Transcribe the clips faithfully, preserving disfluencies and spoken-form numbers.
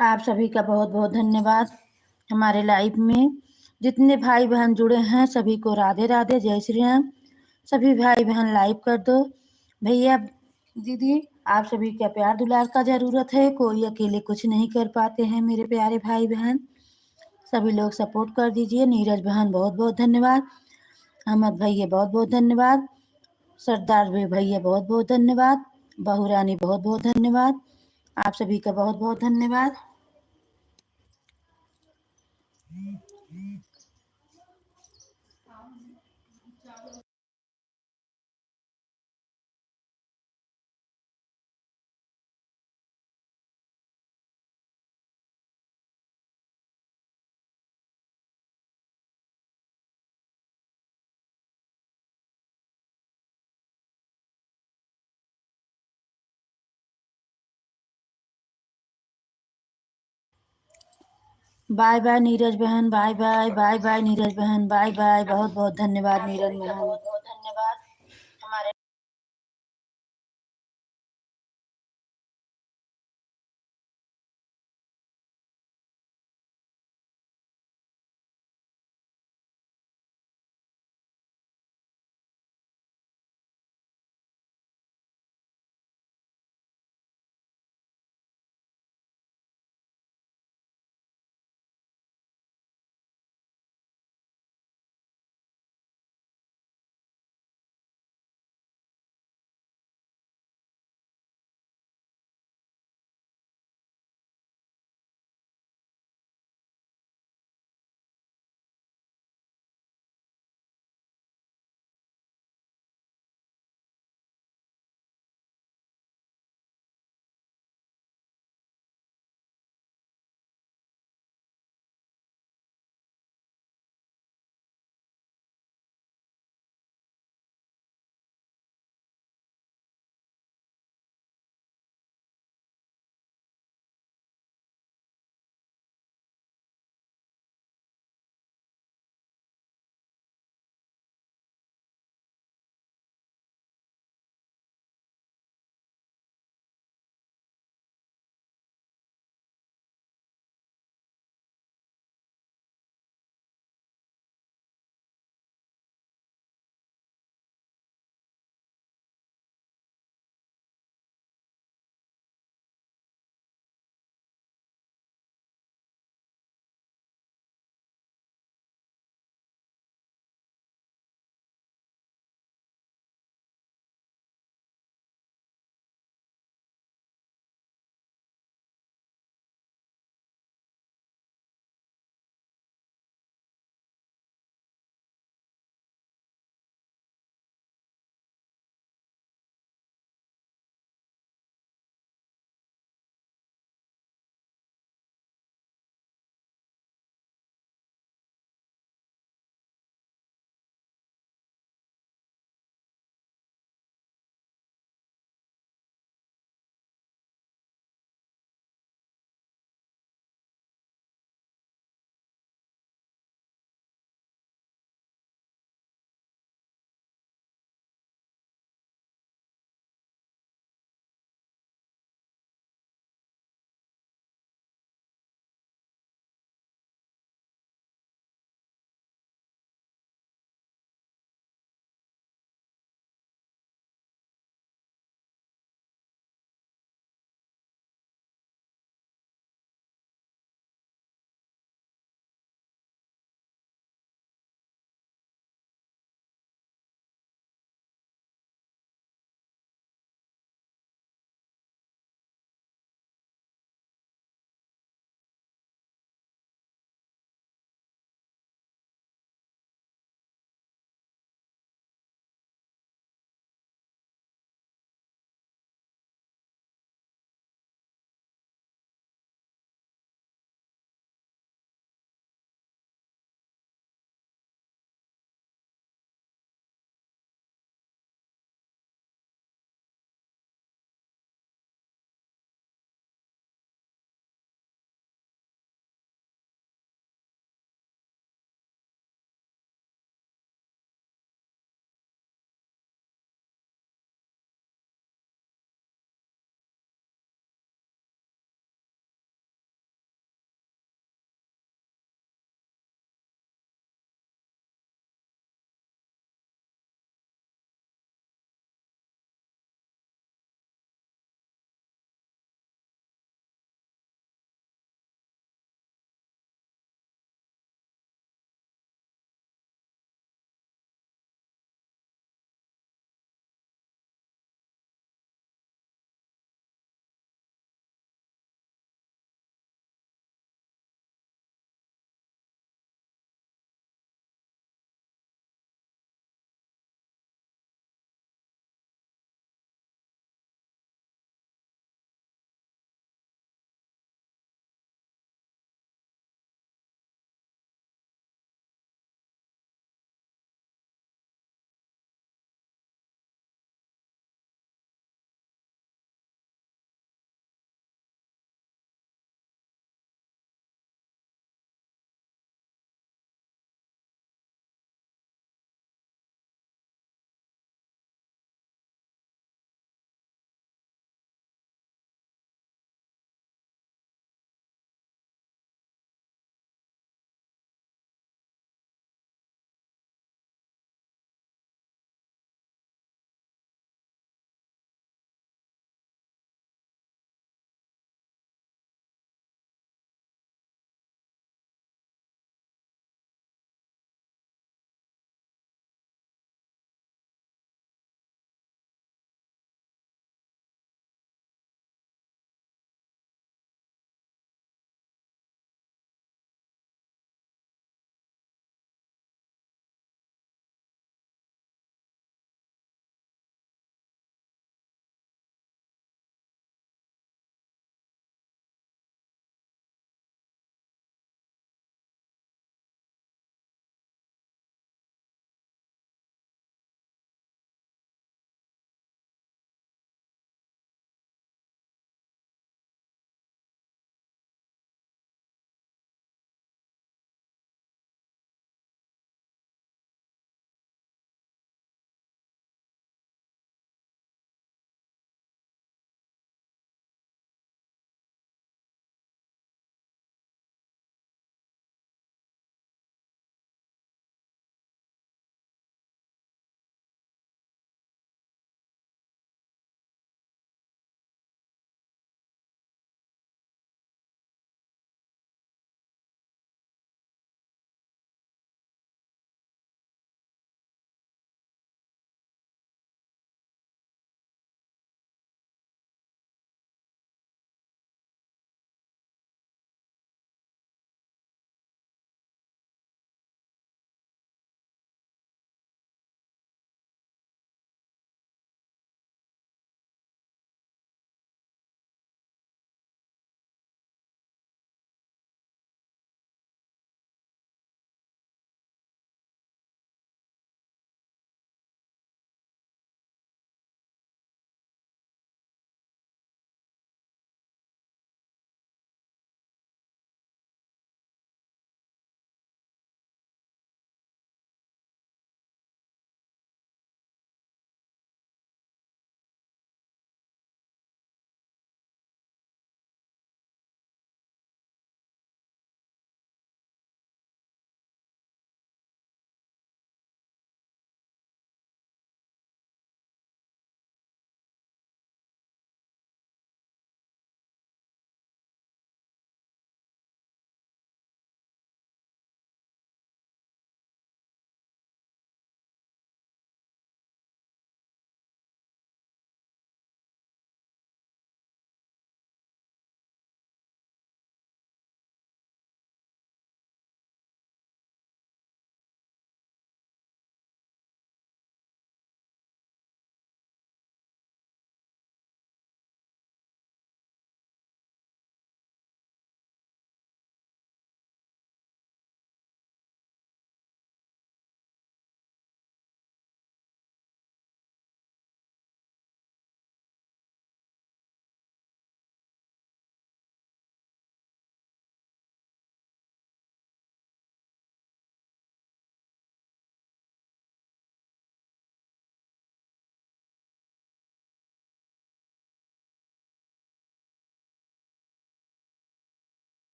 आप सभी का बहुत बहुत धन्यवाद। हमारे लाइव में जितने भाई बहन जुड़े हैं, सभी को राधे राधे, जय श्री राम। सभी भाई बहन लाइव कर दो। भैया, दीदी, आप सभी का प्यार दुलार का जरूरत है, कोई अकेले कुछ नहीं कर पाते हैं मेरे प्यारे भाई बहन। सभी लोग सपोर्ट कर दीजिए। नीरज बहन बहुत बहुत धन्यवाद, अहमद भैया बहुत बहुत धन्यवाद, सरदार भी भैया बहुत बहुत धन्यवाद, बहुरानी बहुत बहुत धन्यवाद। आप सभी का बहुत बहुत धन्यवाद। बाय बाय नीरज बहन, bye bye, bye bye Neeraj बहन, बाय बाय। बहुत बहुत धन्यवाद नीरज बहन।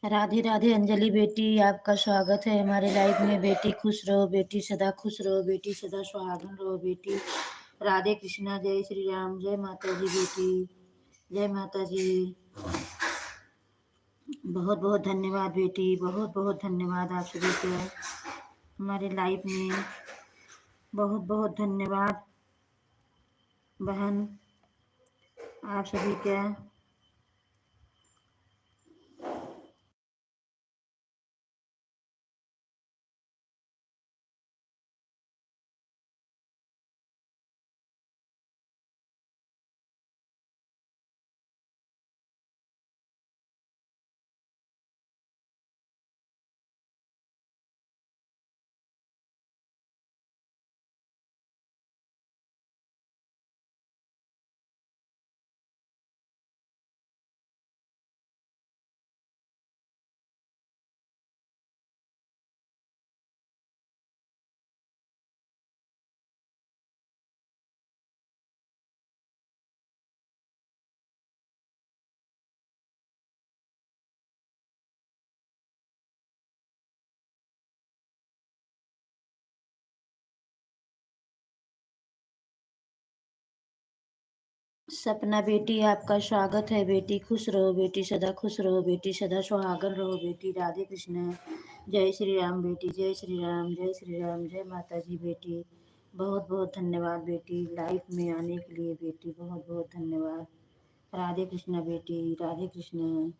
राधे राधे अंजलि बेटी, आपका स्वागत है हमारे live में। बेटी खुश रहो, बेटी सदा खुश रहो, बेटी सदा सुहागन रहो बेटी। राधे कृष्णा, जय श्री राम, जय माता जी बेटी, जय माता जी। बहुत बहुत धन्यवाद बेटी, बहुत बहुत धन्यवाद आप सभी के हमारे live में। बहुत बहुत धन्यवाद बहन आप सभी के। सपना बेटी, आपका स्वागत है बेटी, खुश रहो बेटी, सदा खुश रहो बेटी, सदा सुहागन रहो बेटी। राधे कृष्णा, जय श्री राम बेटी, जय श्री राम, जय श्री राम, जय माता जी बेटी। बहुत बहुत धन्यवाद बेटी, live में आने के लिए बेटी, बहुत बहुत धन्यवाद। राधे कृष्णा बेटी, राधे कृष्णा।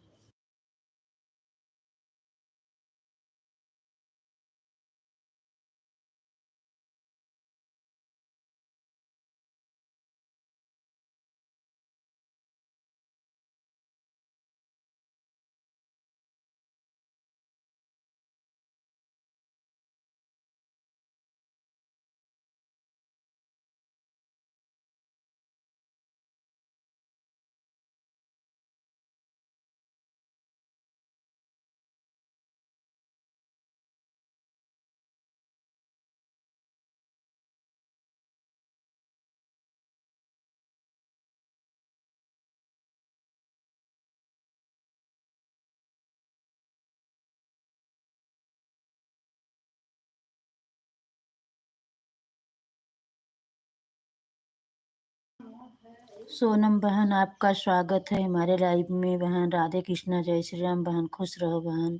सोनम बहन, आपका स्वागत है हमारे live में बहन। राधे कृष्णा, जय श्री राम बहन, खुश रहो बहन,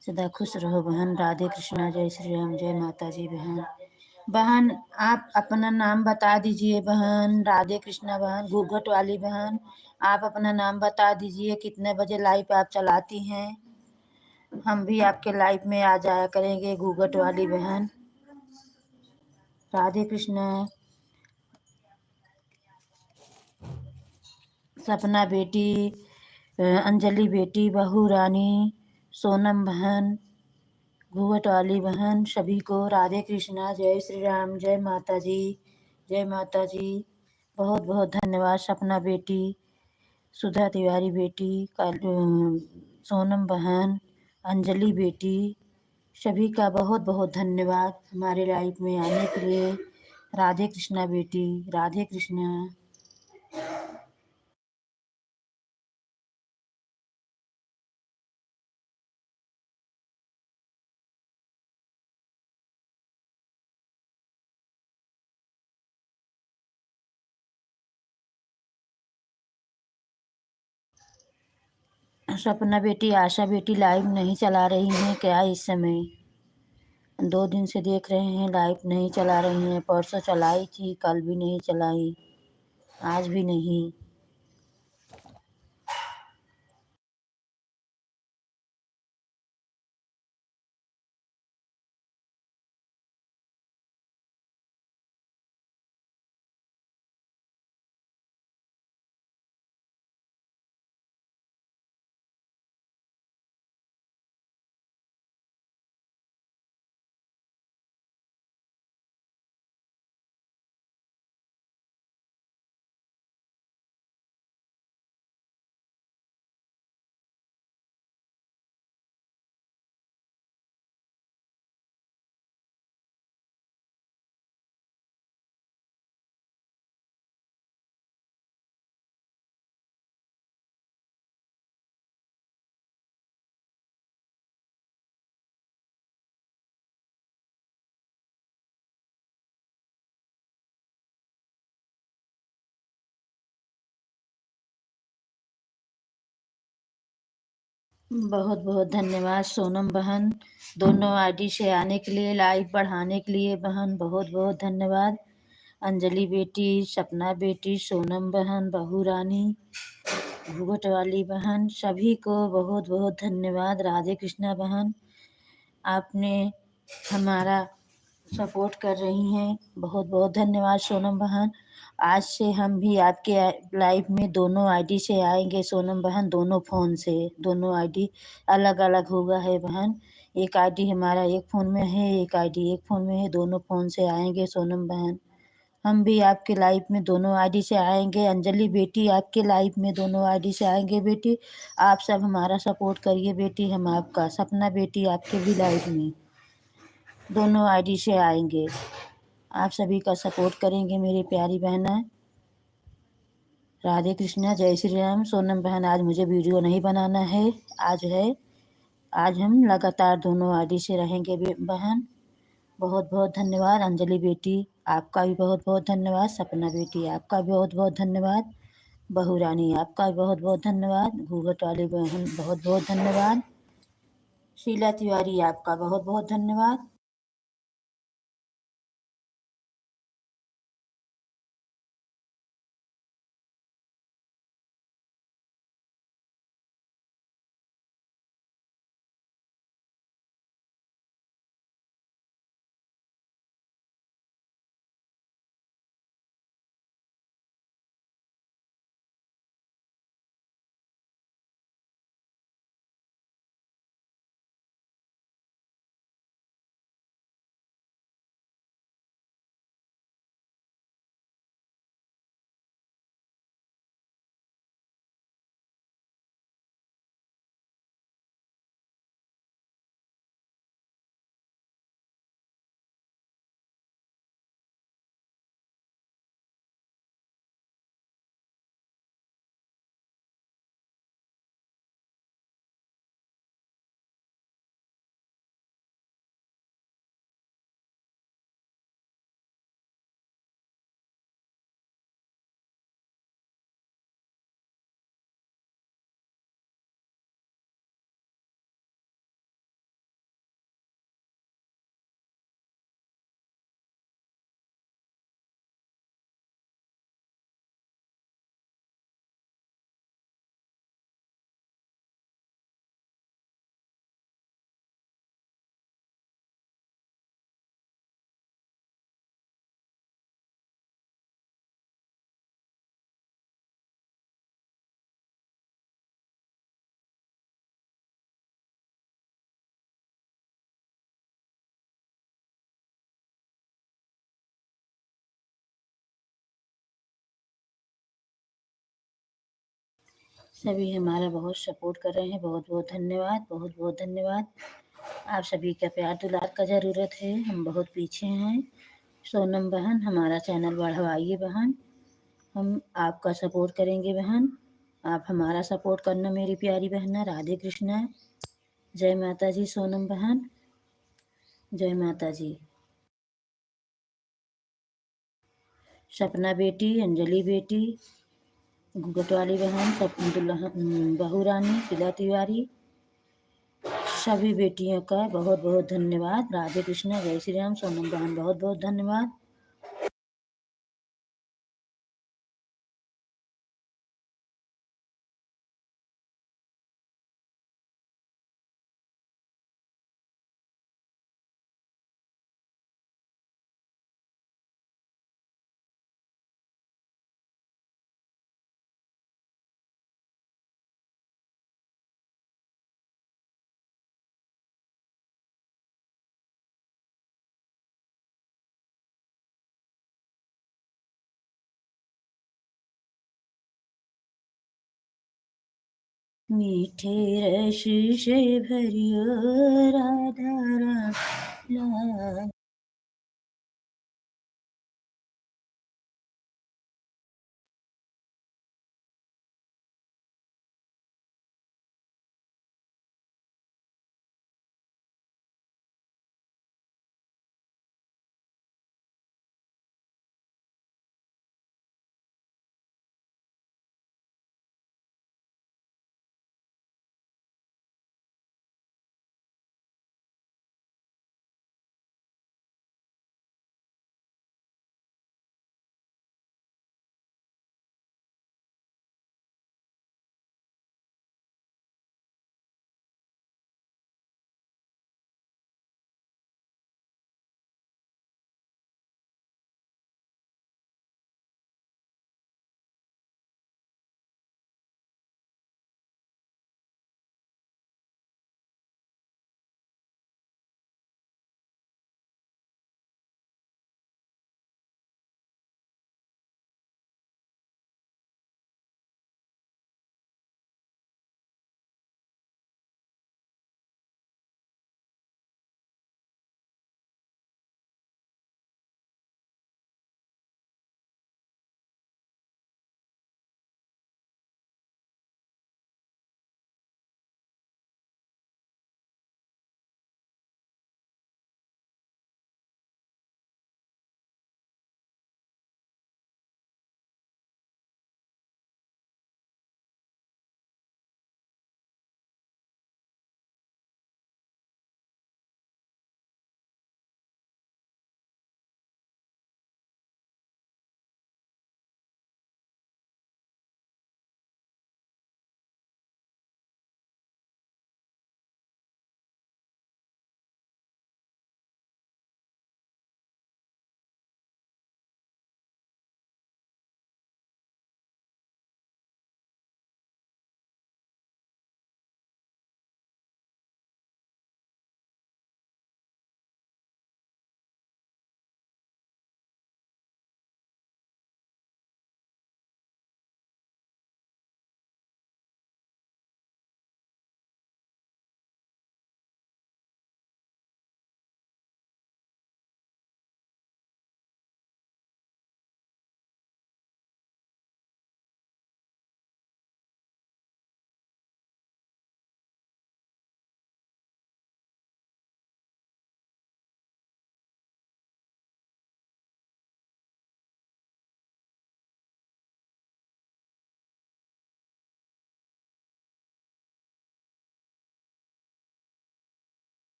सदा खुश रहो बहन। राधे कृष्णा, जय श्री राम, जय माता जी बहन। बहन, आप अपना नाम बता दीजिए बहन। राधे कृष्णा बहन, घूंघट वाली बहन, आप अपना नाम बता दीजिए, कितने बजे live आप चलाती हैं, हम भी आपके live में आ जाया करेंगे। घूंघट वाली बहन, राधे कृष्णा। सपना बेटी, अ, अंजलि बेटी, बहू रानी, सोनम बहन, घूंघट वाली बहन, सभी को राधे कृष्णा, जय श्री राम, जय माता जी, जय माता जी। बहुत बहुत धन्यवाद सपना बेटी, सुधा तिवारी बेटी, काल-, अ, सोनम बहन, अंजलि बेटी, सभी का बहुत बहुत धन्यवाद हमारे live में आने के लिए। राधे कृष्णा बेटी, राधे कृष्णा। सपना बेटी, आशा बेटी live नहीं चला रही हैं क्या इस समय? दो दिन से देख रहे हैं, live नहीं चला रही हैं। परसों चलाई थी, कल भी नहीं चलाई, आज भी नहीं। बहुत बहुत धन्यवाद सोनम बहन, दोनों आईडी से आने के लिए, लाइव बढ़ाने के लिए बहन, बहुत बहुत धन्यवाद। अंजलि बेटी, सपना बेटी, सोनम बहन, बहू रानी, घूंघट वाली बहन, सभी को बहुत बहुत धन्यवाद। राधे कृष्णा बहन, आपने हमारा सपोर्ट कर रही हैं, बहुत बहुत धन्यवाद सोनम बहन। आज से हम भी आपके लाइव में दोनों आईडी से आएंगे सोनम बहन, दोनों फ़ोन से, दोनों आईडी अलग अलग होगा है बहन। एक आईडी हमारा एक फ़ोन में है, एक आईडी एक फ़ोन में है, दोनों फ़ोन से आएंगे सोनम बहन। हम भी आपके लाइव में दोनों आईडी से आएंगे। अंजलि बेटी, आपके लाइव में दोनों आईडी से आएंगे बेटी। आप सब हमारा सपोर्ट करिए बेटी, हम आपका, सपना बेटी, आपके भी लाइव में दोनों आईडी से आएंगे। आप सभी का सपोर्ट करेंगे मेरी प्यारी बहना। राधे कृष्णा, जय श्री राम। सोनम बहन, आज मुझे वीडियो नहीं बनाना है, आज है, आज हम लगातार दोनों आईडी से रहेंगे बे-, बहन। बहुत बहुत धन्यवाद अंजलि बेटी, आपका भी बहुत बहुत धन्यवाद। सपना बेटी, आपका भी बहुत बहुत धन्यवाद। बहू रानी, आपका भी बहुत बहुत धन्यवाद। घूंघट वाली बहन, बहुत बहुत धन्यवाद। शीला तिवारी, आपका बहुत बहुत धन्यवाद। सभी हमारा बहुत सपोर्ट कर रहे हैं, बहुत बहुत धन्यवाद, बहुत बहुत धन्यवाद। आप सभी का प्यार दुलार का ज़रूरत है, हम बहुत पीछे हैं। सोनम बहन, हमारा चैनल बढ़वाइए बहन, हम आपका सपोर्ट करेंगे बहन, आप हमारा सपोर्ट करना मेरी प्यारी बहना। राधे कृष्णा, जय माता जी सोनम बहन, जय माता जी। सपना बेटी, अंजलि बेटी, घूंघट वाली बहन, सब दुल्हन, बहू रानी, शीला तिवारी, सभी बेटियों का बहुत बहुत धन्यवाद। राधे कृष्णा, जय श्री राम। सोनम बहन, बहुत बहुत धन्यवाद। मीठे रस से भरियो राधा राम लाल।